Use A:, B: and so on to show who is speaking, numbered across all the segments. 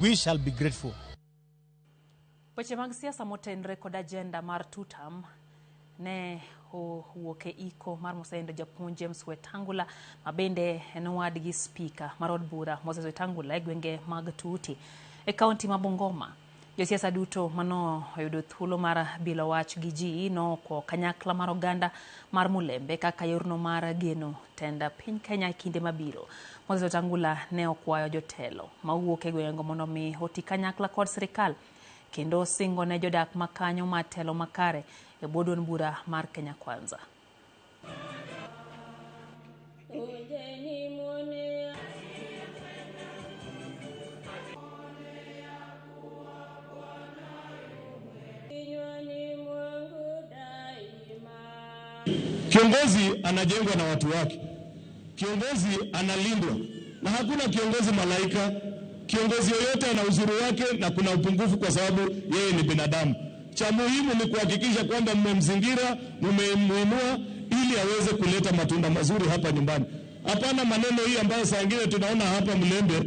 A: We shall be grateful.
B: Weche mag siasa motenre kod agenda mar tutam ne owuok e iko mar mosenindo japuonj James Wetangula ma bende en owadgi spika mar od bura Moses Wetangula e gwenge mag Tuti e kaunti ma Bungoma. Josiasa duto mano oyudo thuolo mar bilo wach gi ji nokwo kanyakla mar oganda mar Mulembe kaka yorno mar geno tend piny Kenya e kinde mabiro. Moses Wetangula ne okwayo jotelo mawuok e gwengego mondo mi oti kanyakla kod sirikal kendo singo ne jodak makanyo mar telo makare e bwo duond bura mar Kenya Kwanza.
C: Kiongozi anajengwa na watu wake, kiongozi analindwa, na hakuna kiongozi malaika. Kiongozi yoyote ana uzuri wake na kuna upungufu, kwa sababu yeye ni binadamu. Cha muhimu ni kuhakikisha kwamba mmemzingira, mmemuinua ili aweze kuleta matunda mazuri hapa nyumbani. Hapana maneno hii ambayo saa ingine tunaona hapa Mlembe,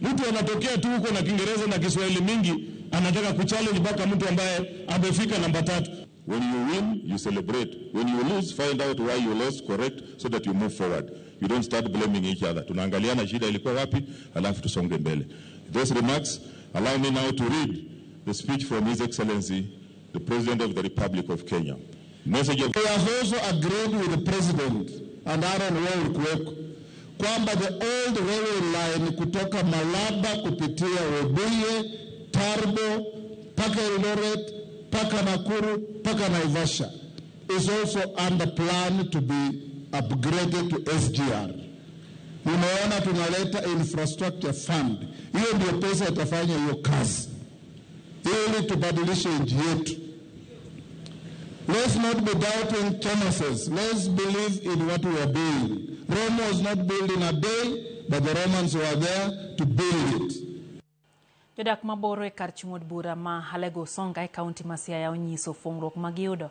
C: mtu anatokea tu huko na Kiingereza na Kiswahili mingi, anataka kuchallenge mpaka mtu ambaye amefika namba 3.
D: When you win, you celebrate. When you lose, find out why you lost, correct, so that you move forward. You don't start blaming each other. Tunaangaliana shida ilikuwa wapi, halafu tusonge mbele. Those remarks allow me now to read the speech from His Excellency, the President of the Republic of Kenya. Message of
E: We have also agreed with the President and Aaron Wau Kuweko kwamba the old railway line kutoka Malaba kupitia Webuye, Turbo, paka Eldoret, paka Nakuru, paka Naivasha is also under plan to be upgraded to SGR. Unaona tunaleta infrastructure fund. Hiyo ndio pesa itafanya hiyo kazi ili tubadilishe nchi yetu. Let's not be doubting Thomases. Let's believe in what we are doing. Rome was not built in a day, but the Romans were there to build it.
B: Jodak maboro e kar chung' od bura ma Alego Usonga e kaunti ma Siaya onyiso fungruok magiyudo.